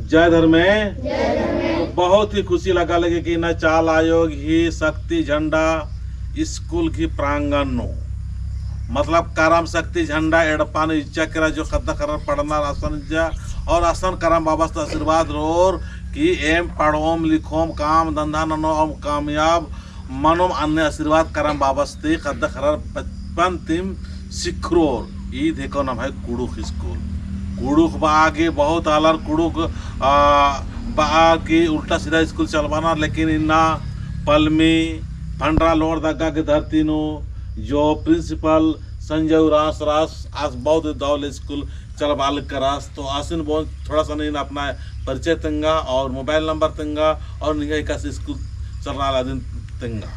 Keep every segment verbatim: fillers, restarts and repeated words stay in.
जय धर्मे। जय धर्मे। तो बहुत ही खुशी लगा लगी कि इन्ना चाला आयो गही शक्ति झंडा स्कूल गही प्रांगण नू, मतलब करम शक्ति झंडा एड़पा नू इच्चा केरा जो ख़द्द ख़र्रर पढ़नर असन जा और असन करम बाबस ती आशीर्वाद रओर कि एम पढ़ोम लिखोम काम धंधा ननोम कामयाब मनोम अन्ने आशीर्वाद करम बाबस ती ख़द्द ख़र्रर बचपन तिम सिखरओर। ईद हेके नम्है कुँड़ुख़ स्कूल। कुँड़ुख़ बआ गे बहुत आलर कुँड़ुख़, आ, बआ कि उल्टा सीधा स्कूल चलबानर, लेकिन इन्ना पलमी भंडरा लोहरदगा गही धरती नू जो principal संजय उराँव सरास आस बहुत दव ले स्कूल चलबालकरस। तो आसिन बओन थोड़ा सा नीन अपना परिचय तेंगा और mobile number तेंगा और निंग्है एकासे स्कूल चलरआ लगी अदिन तेंगा।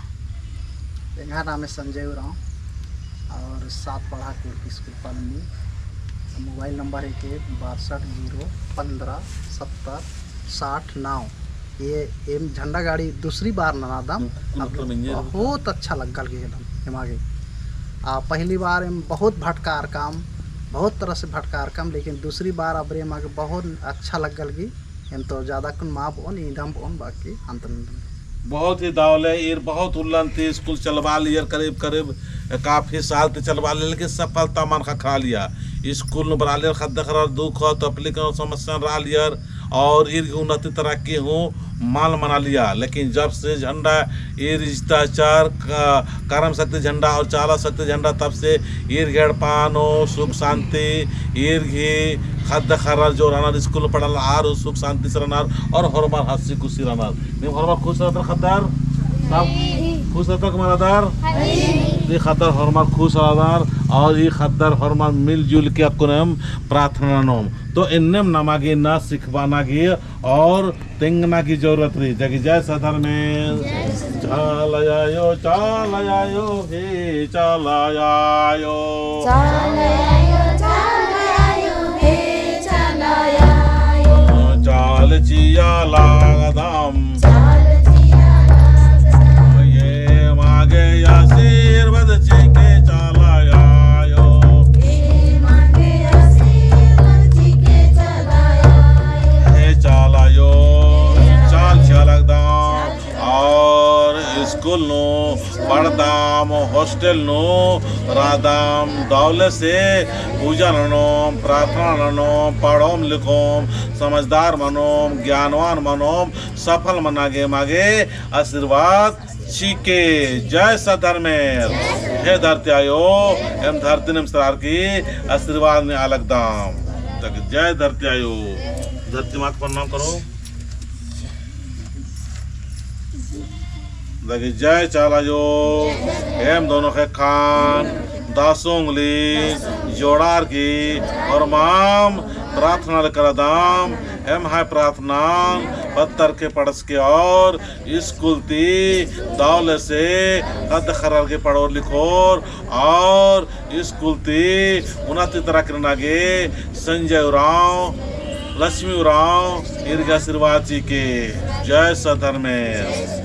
एंग्है नामे संजय उराँव और सात पड़हा कुँड़ुख़ स्कूल पलमी। Mobile number हेके बासठ ज़ीरो पन्द्रह सत्तर साठ नौ। ये एम झंडा गाड़ी दूसरी बार ननादम। कुल अब मतलब इंजन बहुत अच्छा लग्गा लगी एकदम एमा गे। आ, पहली बार एम बहुत भटकारकम, बहुत तरह से भटकारकम, लेकिन दूसरी बार अबड़े एमा गे बहुत अच्छा लग्गा लगी। एम तो ज्यादा कुन मा बओन, इदम बओन बाकी अंत में। बहुत ही दव ले ईर बहुत उल्लन ती स्कूल चलबालियर, करीब करीब काफी साल ती चलबालियर, लेकिन सफलता मल ख़क्खरालिया। स्कूल नू बरआलियर ख़द्द ख़र्रर दुख तकलीफ समस्या रआलियर, और ईर गही उन्नति तरक्की हूँ मल मनालिया। लेकिन जब से झंडा ईर इजताचर क-, करम शक्ति झंडा और चाला शक्ति झंडा, तब से ईर गही एड़पा नू सुख शांति, ईर गही ख़द्द ख़र्रर जो रअनर स्कूल पढ़नर आर सुख शांति से रअनर और होरमर हंसी खुशी रअनर। नीम होरमर खुश रअदर ख़द्दर? सब खुश रअदर का मल रअदर? ई ख़द्दर होरमर खुश रअदर और ई ख़द्दर होरमर मिलजुल के अक्कुन एम प्रार्थना ननोम। तो एन्नेम नमा गे इन्ना सिखाबअना गे और तेंगना की जरूरत रई। जय सत धर्मेस। जय सत धर्मेस। चाला आयो, चाला आयो, हे चाला आयो। चाला आयो, चाला आयो, हे चाला आयो। चाल चिआ लगदम। चाल चिआ लगदम। एमा गे आशीर्वाद चिके चाला आयो। एमा गे आशीर्वाद चिके चाला आयो। हे चाला आयो, चाल चिआ लगदम। और स्कूल नू पढ़दम, hostel नू रअदम, दव ले से पूजा ननोम, प्रार्थना ननोम, पढ़ोम लिखोम, समझदार मनोम, ज्ञानवान मनोम, सफल मना गे एमा गे आशीर्वाद चिके। जय सत धर्मेस। हे धरती आयो, एम धरती नू सरआर की आशीर्वाद नेआ लगदम। तक जय धरती आयो। धरती माँ के प्रणाम करो। लगे जय चाला आयो। एम दोनों ख़ेक्खन दसों उंगली जोड़ार की होरमाम प्रार्थना ले करदम। एम्है प्रार्थना पत्तर के पढ़स के और स्कूल ती दव ले से ख़द्द ख़र्रर गे पढ़ोर लिखोर और स्कूल ती उन्नति तरक्की नना गे संजय उराँव, लक्ष्मी उराँव, ईर गे आशीर्वाद चिके। जय सत धर्मेस।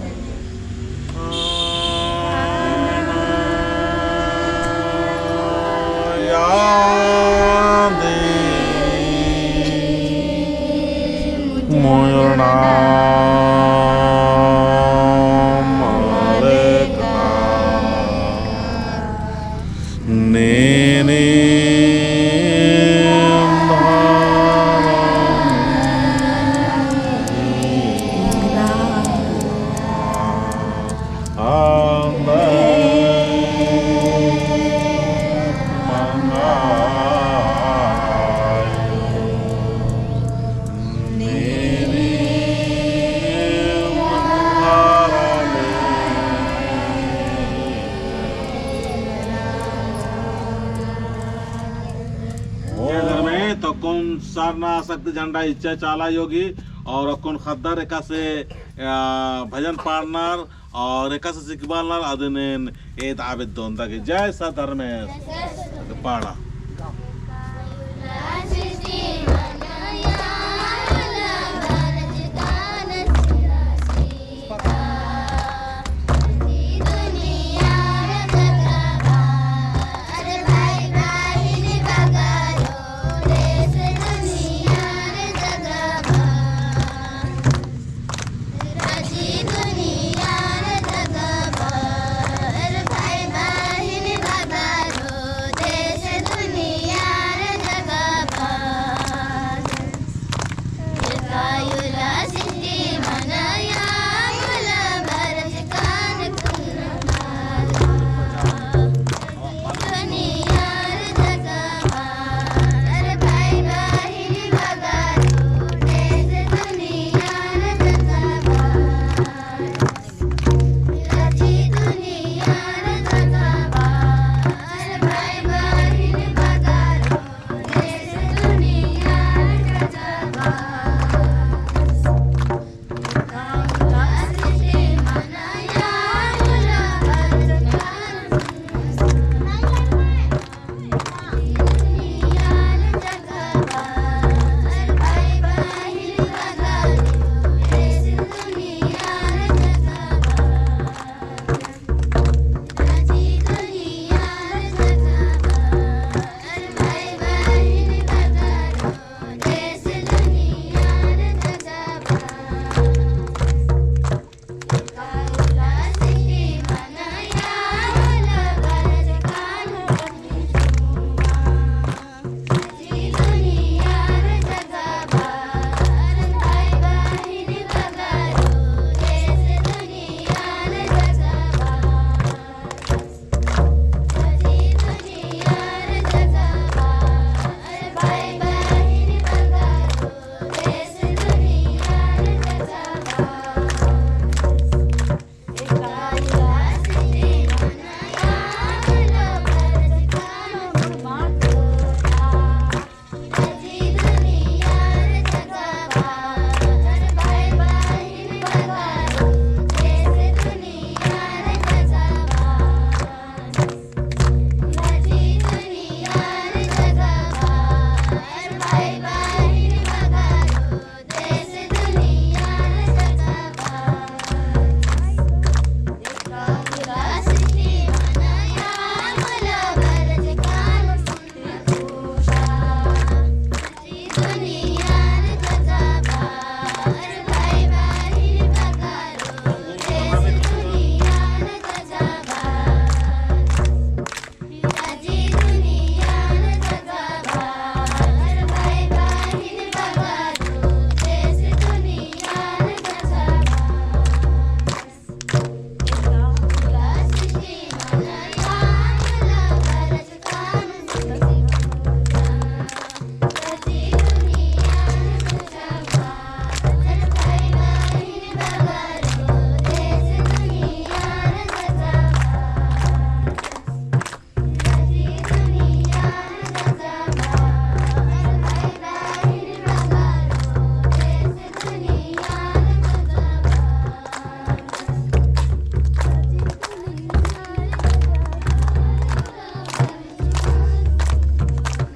जय धर्मे, तो अक्कुन सरना शक्ति झंडा इच्चा चाला आयो गही और अक्कुन ख़द्दर एकासे, आ, भजन पाड़नर और एकासे सिखबालनर अदिन एन एद आबेद्दोन। दगे जय सत धर्मेस। पाड़ा।